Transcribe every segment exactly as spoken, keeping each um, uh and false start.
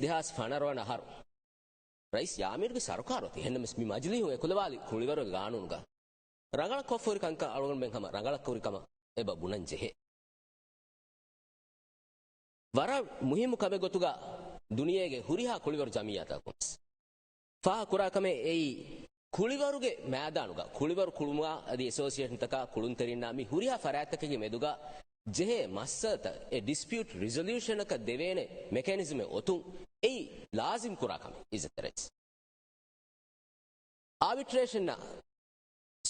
ދެހާސް ފަނަރަ ވަނަ އަހަރު ރައީސް ޔާމީރުގެ ސަރުކާރު އޮތީ. އެހެންނަމަވެސް މި މަޖިލީހުން އެކުލަވާލި ކުޅިވަރުގެ ގާނޫނުގަ ރަނގަޅަށް ކޮށްފަ ހުރި ކަންކަން އަޅުގަނޑުމެން ހަމަ ރަނގަޅަށް ކުރި ކަމަށް އެބަ ބުނަން ޖެހޭ. ވަރަށް މުހިއްމު ކަމެއް ގޮތުގަ ދުނިޔޭގެ ހުރިހާ ކުޅިވަރު ޖަމިއްޔާތަކުން ފާހަގަކުރާ ކަމެއް އެއީ، ކުޅިވަރުގެ މައިދާނުގަ ކުޅިވަރު ކުޅުމާ އަދި އެސޯސިއޭޝަންތަކާ ކުޅުންތެރިންނާ މި ހުރިހާ ފަރާތްތަކެއްގެ މެދުގަ ޖެހޭ މައްސަލަތައް އެ ޑިސްޕިއުޓް ރިޒޮލިއުޝަނަކަށް ދެވޭނެ މެކޭނިޒަމެއް އޮތުން އެއީ ލާޒިމް ކުރާ ކަމެއް އިއްޒަތްތެރި ރައީސް. އާބިޓްރޭޝަންއަށް،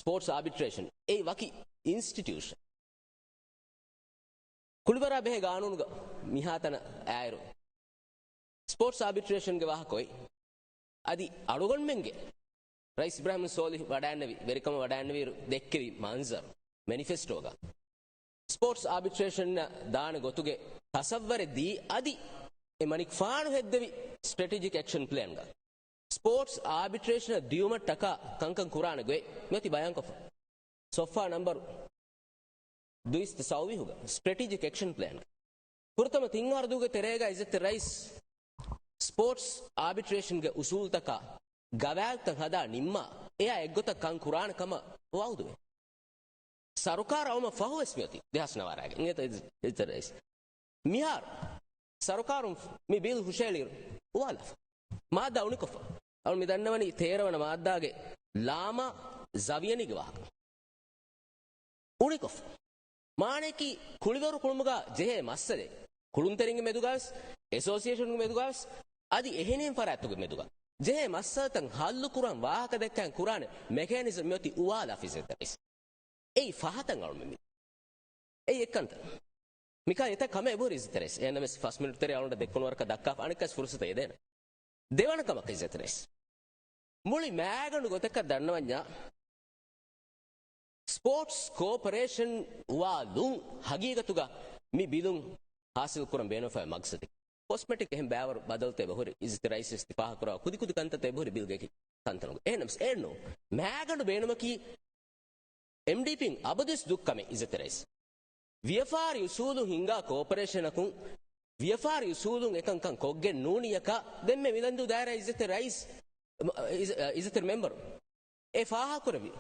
ސްޕޯޓްސް އާބިޓްރޭޝަން އެއީ ވަކި އިންސްޓިޓިއުޝަން. ކުޅިވަރާ ބެހޭ ގާނޫނުގަ މިހާތަނަށް އައިރު ސްޕޯޓްސް އާބިޓްރޭޝަންގެ ވާހަކަ އޮތް. އަދި އަޅުގަނޑުމެންގެ ރައީސް އިބްރާހިމް ސޯލިހް ވަޑައިންނެވި، ވެރިކަމަށް ވަޑައިންނެވިއިރު ދެއްކެވި މަންޒަރު މެނިފެސްޓޯގަ ސްޕޯޓްސް އާބިޓްރޭޝަންއަށް ދާނެ ގޮތުގެ ތަސައްވަރެއް ދީ، އަދި އެ މަނިކުފާނު ހެއްދެވި ސްޓްރެޓެޖިކް އެކްޝަން ޕްލޭންގަ ސްޕޯޓްސް އާބިޓްރޭޝަނަށް ދިޔުމަށްޓަކާ ކަންކަން ކުރާނެ ގޮތް މިއޮތީ ބަޔާންކޮށްފަ. ސޮފްހާ ނަންބަރު ދުއިސައްތަ ސައުވީހުގަ ސްޓްރެޓެޖިކް އެކްޝަން ޕްލޭންގަ ފުރަތަމަ ތިން އަހަރު ދުވަހުގެ ތެރޭގަ އިއްޒަތްތެރި ރައީސް ސްޕޯޓްސް އާބިޓްރޭޝަންގެ އުސޫލުތަކާ ގަވާއިދުތައް ހަދާ ނިންމާ، އެއާ އެއްގޮތަށް ކަން ކުރާނެ ކަމަށް ވައުދުވޭ. ސަރުކާރު އައުމަށް ފަހުވެސް މިއޮތީ ދެހާސް ނަވާރައިގެ އިއްޒަތްތެރި ރައީސް. މިހާރު ސަރުކާރުން މި ބިލް ހުށައެޅިއިރު އުވާލާފަ. މާއްދާ އުނިކޮށްފަ. އަޅު މި ދަންނަވަނީ ތޭރަ ވަނަ މާއްދާގެ ލާމާ ޒަވިޔަނީގެ ވާހަކަ. އުނިކޮށްފަ. މާނައަކީ ކުޅިވަރު ކުޅުމުގަ ޖެހޭ މައްސަލައެއް ކުޅުންތެރިންގެ މެދުގަވެސް، އެސޯސިއޭޝަނުގެ މެދުގަވެސް، އަދި އެހެނިހެން ފަރާތްތަކުގެ މެދުގަ ޖެހޭ މައްސަލަތައް ހައްލު ކުރަން ވާހަކަ ދެއްކަން ކުރާނެ މެކޭނިޒަމް މިއޮތީ އުވާލާފަ އިއްޒަތްތެރި ރައީސް. އެއީ ފަހަތަށް އަޅުމެން މި އެއީ އެއްކަންތައް. މިކާ އެތައް ކަމެއް އެބަހުރި އިއްޒަތްތެރި ރައީސް. އެހެންނަމަވެސް ފަސް މިނިޓް ތެރޭ އަޅުގަނޑަށް ދެއްކުނު ވަރަކަށް ދައްކާފަ، އަނެއްކާވެސް ފުރުސަތެއް އެދޭނެ. ދެވަނަ ކަމަކަށް އިއްޒަތްތެރި ރައީސް. މުޅި މައިގަނޑު ގޮތަކަށް ދަންނަވަންޏާ، ސްޕޯޓްސް ކޯޕަރޭޝަން އުވާލުން ހަގީގަތުގަ މި ބިލުން ހާސިލް ކުރަން ބޭނުންފައި މަގްސަދެއް. ކޮސްމެޓިކް އެހެން ބައިވަރު ބަދަލުތައް އެބަހުރި އިއްޒަތްތެރި ރައީސް ވެސް ތި ފާހަގަކުރާ ކުދިކުދި ކަންތައްތައް އެބަހުރި ބިލްގެ ކަންތަނުގަ. އެހެންނަމަވެސް އެއްނު މައިގަނޑު ބޭނުމަކީ އެމްޑީޕީން އަބަދުވެސް ދުއްކަމެއް އިއްޒަތްތެރި ރައީސް. ވިޔަފާރި އުސޫލުން ހިންގާ ކޯޕަރޭޝަނަކުން ވިޔަފާރި އުސޫލުން އެކަންކަން ކޮށްގެން ނޫނިއްޔަކާ ދެންމެ މިލަންދޫ ދާއިރާ އިއްޒަތްތެރި ރައީސް، އިއްޒަ-، އިއްޒަތްތެރި މެމްބަރު އެ ފާހަގަކުރެއްވި.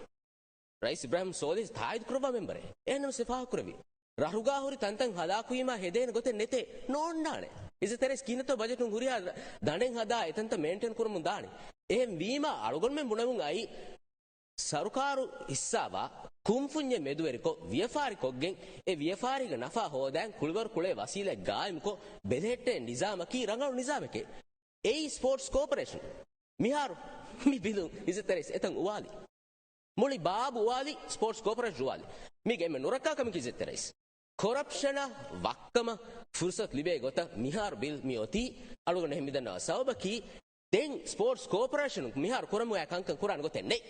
ރައީސް އިބްރާހިމް ސޯލިހް ތާއީދު ކުރައްވާ މެމްބަރެއް. އެހެންނަމަވެސް އެ ފާހަގަކުރެއްވި. ރަށުގާ ހުރި ތަންތަން ހަލާކުވީމާ ހެދޭނެ ގޮތެއް ނެތޭ. ނޯންނާނެ. އިއްޒަތްތެރި ރައީސް ކިހިނެއްތޯ ބަޖެޓުން ހުރިހާ ދަނޑެއް ހަދާ އެތަންތަން މެއިންޓެއިން ކުރަމުން ދާނީ. އެހެން ވީމާ އަޅުގަނޑުމެން ބުނަމުން އައީ ސަރުކާރު ހިއްސާވާ ކުންފުންޏެއް މެދުވެރިކޮށް ވިޔަފާރި ކޮށްގެން އެ ވިޔަފާރީގެ ނަފާ ހޯދައިން ކުޅިވަރު ކުޅޭ ވަސީލަތް ގާއިމުކޮށް ބެލެހެއްޓޭ ނިޒާމަކީ ރަނގަޅު ނިޒާމެކޭ. އެއީ ސްޕޯޓްސް ކޯޕަރޭޝަން. މިހާރު މި ބިލުން އިއްޒަތްތެރި ރައީސް އެތަން އުވާލި. މުޅި ބާބު އުވާލި، ސްޕޯޓްސް ކޯޕަރޭޝަން އުވާލި. މީގެ އެންމެ ނުރައްކާ ކަމަކީ އިއްޒަތްތެރި ރައީސް. ކޮރަޕްޝަނަށް ވައްކަމަށް ފުރުސަތު ލިބޭ ގޮތަށް މިހާރު ބިލް މި އޮތީ. އަޅުގަނޑު އެހެން މިދަންނަވާ ސަބަބަކީ ދެން ސްޕޯޓްސް ކޯޕަރޭޝަނުން މިހާރު ކުރަމުވާ ކަންކަން ކުރާނެ ގޮތެއް ނެތް.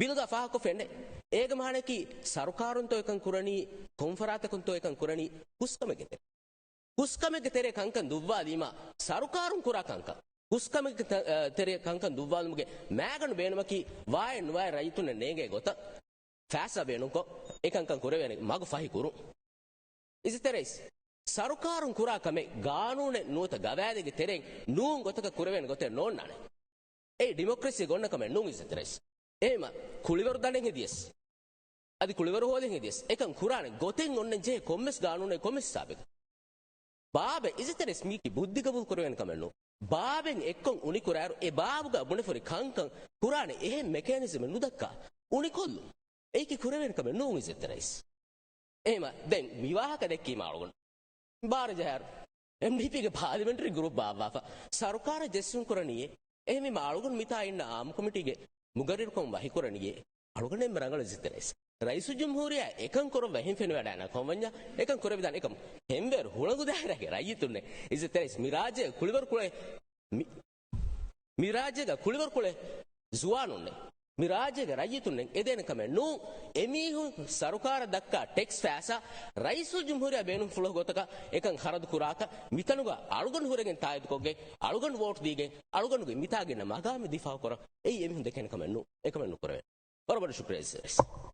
ބިލްގަ ފާހަގަކޮށްފައެއް ނެތް. އޭގެ މާނައަކީ ސަރުކާރުންތޯ އެކަން ކުރަނީ، ކޮންފަރާތަކުންތޯ އެކަން ކުރަނީ، ކުސްކަމެއްގެ ތެރޭ. ކުސްކަމެއްގެ ތެރޭ ކަންކަން ދުއްވާލީމާ، ސަރުކާރުން ކުރާ ކަންކަން، ކުސްކަމެއްގެ ތަ-، އަ، ތެރޭ ކަންކަން ދުއްވާލުމުގެ މައިގަނޑު ބޭނުމަކީ، ވާއެއް ނުވާއެއް ރައްޔިތުންނަށް ނޭނގޭ ގޮތަށް ފައިސާ ބޭނުންކޮށް، އެކަންކަން ކުރެވޭނެ މަގު ފަހި ކުރުން. އިއްޒަތްތެރި ރައީސް، ސަރުކާރުން ކުރާ ކަމެއް ގާނޫނެއް ނުވަތަ ގަވާއިދެއްގެ ތެރެއިން ނޫން ގޮތަކަށް ކުރެވޭނެ ގޮތެއް ނޯންނާނެ. އެއީ ޑިމޮކްރަސީގަ އޮންނަ ކަމެއް ނޫން އިއްޒަތްތެރި ރައީސް. އެހެންމަ ކުޅިވަރު ދަނޑެއް ހެދިޔަސް، އަދި ކުޅިވަރު ހޯދެން ހެދިޔަސް، އެކަން ކުރާނެ ގޮތެއް އޮންނަން ޖެހޭ ކޮންމެސް ގާނޫނެއް ކޮންމެސް ހިސާބެއް. ބާބެ އިއްޒަތްތެރި ރައީސް މީކީ ބުއްދި ގަބޫލު ކުރެވޭނެ ކަމެއް ނޫން. ބާބެން އެއްކޮށް އުނިކުރާއިރު އެ ބާބުގަ ބުނެފަ ހުރި ކަންކަން ކުރާނެ އެހެން މެކޭނިޒަމެއް ނުދައްކާ އުނިކޮށްލުން. އެއީކީ ކުރެވޭނެ ކަމެއް ނޫން އިއްޒަތްތެރި ރައީސް. އެހެންމަ ދެން މިވާހަކަ ދެއްކީމަ އަޅުގަނޑު ބާރަ ޖަހާއިރު އެމްޑީޕީގެ ޕާލިމެންޓްރީ ގްރޫޕް ބާއްވާފަ ސަރުކާރަށް ޖެއްސުން ކުރަނީއޭ. އެހެންވީމަ އަޅުގަނޑު މިތާ އިންނަ އާއްމު ކޮމިޓީގެ މުގައްރިރުކަން ވަހިކުރަނީއޭ. އަޅުގަނޑު އެންމެ ރަނގަޅު އިއްޒަތްތެރި ރައީސް. ރައީސުލްޖުމްހޫރިއްޔާ އެކަން ކުރަން ވަހެން ފެނިވަޑައިގަންނަ ކަމަށް ވަންޏާ އެކަން ކުރެވިދާނެ. އެކަމް ހެންވޭރު ހުޅަނގު ދާއިރާގެ ރައްޔިތުންނޭ އިއްޒަތްތެރި ރައީސް މި ރާއްޖޭގެ ކުޅިވަރު ކުޅޭ މި-، މި ރާއްޖޭގަ ކުޅިވަރު ކުޅޭ ޒުވާނުންނޭ. މި ރާއްޖޭގެ ރައްޔިތުންނެއް އެދޭނެ ކަމެއް ނޫން. އެމީހުން ސަރުކާރަށް ދައްކާ ޓެކްސް ފައިސާ ރައީސުލްޖުމްހޫރިއްޔާ ބޭނުންފުޅު ގޮތަކަށް އެކަން ޚަރަދު ކުރާކަށް މިތަނުގަ އަޅުގަނޑު ހުރެގެން ތާއީދުކޮށްގެން އަޅުގަނޑު ވޯޓް ދީގެން އަޅުގަނޑުގެ މިތާގެންނަ މަގާމެއް ދިފާއު ކުރަން އެއީ އެމީހުން ދެކޭނެ ކަމެއް ނޫން. އެކަމެއް ނުކުރެވޭނެ. ވަރަށް ބޮޑަށް ޝުކުރިއްޔާ އިއްޒަތްތެރި ރައީސް.